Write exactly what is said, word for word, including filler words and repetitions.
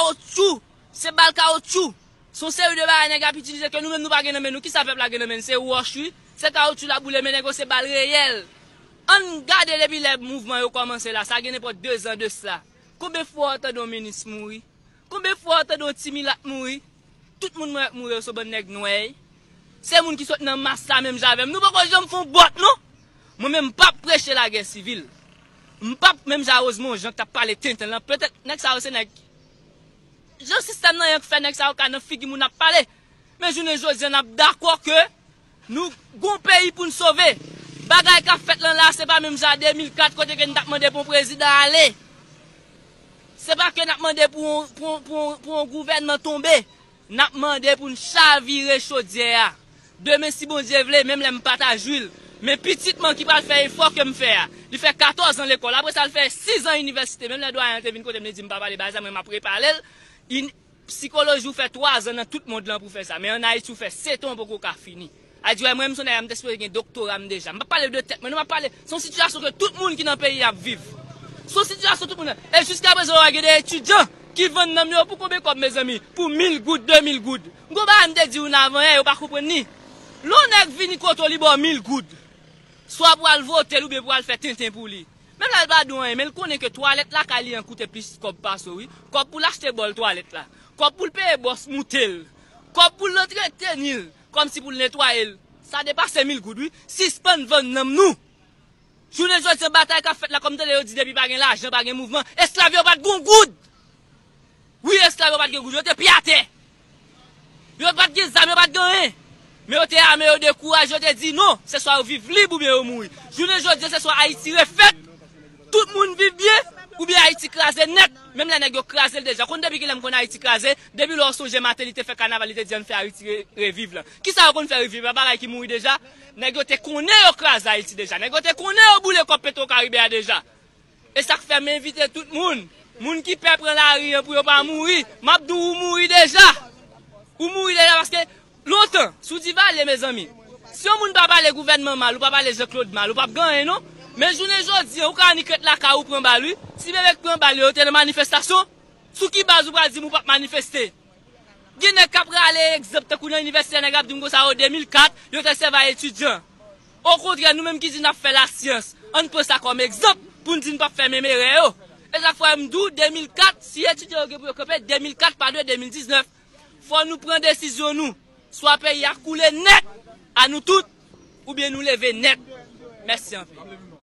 Kawotchou, se bal kawotchou. Se yon seri de bagay nèg ap itilize ke nou menm nou pa gen nan men nou. Kisa pèp la gen nan men l? Se wòch, wi. Se kawotchou l ap boule, men nèg yo se bal reyèl. Ann gade depi lè mouvman yo kòmanse la, sa gen nenpòt de zan de sla. Konbyen fwa w tande yon minis mouri? Konbyen fwa w tande yon ti milat mouri? Tout moun mwen wè k mouri yo se yon bann nèg nwè. Se moun ki sot nan mas la menm jan avè m. Nou poko janm fè yon bòt, non. Mwen menm, m p ap preche lagè sivil. M p ap menm jan Rosemond Jean k t ap pale tenten lan. Petèt nèg sa yo se nèg jan sistèm nan ye k fè nèg sa yo ka nan figi moun ap pale. Men jounen jodi a, n ap dakò ke nou gon peyi pou n sove. Bagay k ap fèt lan la, se pa menm jan de mil kat kote ke n t ap mande pou yon prezidan ale. Se pa ke n ap mande pou yon, pou yon, pou yon, pou yon gouvènman tonbe. N ap mande pou n chavire chodyè a. Demen, si Bondye vle, menm lè m pa ta jwi l. Men pitit mwen ki pral fè efò ke m fè a. Li fè katòz an lekòl. Apre sa, l fè sis an inivèsite. Menm lè dwayen an te vin kote m, li di m pa pale bagay sa, mwen m ap repale l. In-, sikoloji ou fè twa zan nan tout mond lan pou fè sa. Men ann Ayiti, ou fè sèt an, ou poko ka fini. A di, wè, mwen, m se yon nèg, m te sipoze gen doktora m deja. M p ap pale de tèt mwen, non, m ap pale, se yon sitiyasyon ke tout moun ki nan peyi a ap viv. Se yon sitiyasyon tout moun nan. E jiskaprezan, yo gen de etidyan ki vann nanm yo pou konbyen kòb, mezanmi? Pou mil goud, de mil goud. Gon bagay m te di w nan avan yè, yo pa konprann li. Lè yon nèg vini kote w, li ba w mil goud. Swa pou al vote l oubyen pou al fè tenten pou li. Menm lè l pa di w anyen, men l konnen ke twalèt lakay li an koute plis kòb pase w, wi. Kòb pou l achte bòl twalèt la. Kòb pou l peye bòs moute l. Kòb pou l antreteni l, kòmsi pou l netwaye l. Sa depase mil goud, wi. Sispann vann nanm nou. Jounen jodi a, batay k ap fèt la, kòm tande yo di depi pa gen lajan, pa gen mouvman. Esklav yo pa t gon goud. Wi, esklav yo pa t gen goud, yo te pye atè. Yo pa t gen zam, yo pa t gen anyen. Men yo te ame, yo dekouraje, yo te di non, se swa yo viv lib oubyen yo mouri. Jounen jodi a, se swa Ayiti refèt, tout moun viv byen, oubyen Ayiti kraze nèt. Menm lè nèg yo kraze l deja. Konn depi kilè m konn Ayiti kraze? Depi lè w sonje Martelly te fè kanaval, li te di ann fè Ayiti re-, reviv lan. Kisa yo konn fè reviv la? Bagay ki mouri deja. Nèg yo te konnen yo kraze Ayiti deja. Nèg yo te konnen yo boule kòb Petwokaribe a deja. E sa k fè m envite tout moun. Moun ki pè pran lari an pou yo pa mouri. M ap di w, ou mouri deja. Ou mouri deja paske lontan, sou Divalye, mezanmi, si yon moun pa pale gouvènman mal, ou pa pale Jean Claude mal, ou p ap gen anyen, non. Men jounen jodi a, ou ka annik ret lakay ou pran bal, wi. Ti bebe k pran bal yo, yo te nan manifestasyon. Sou ki baz ou pral di m ou p ap manifeste? Gen nèg k ap rale egzanp tankou nan inivèsite, nèg ap di m konsa, o, de mil kat, yo te sèvi a etidyan. Okontrè, nou menm ki di n ap fè lasyans, ann pran sa kòm egzanp pou n di n p ap fè menm erè yo. E sa k fè m di w, de mil kat, si etidyan yo gen pou yo kanpe, de mil kat pa dwe de mil diznèf. Fò nou pran desizyon nou. Swa peyi a koule nèt, a nou tout, oubyen nou leve nèt. Mèsi anpil.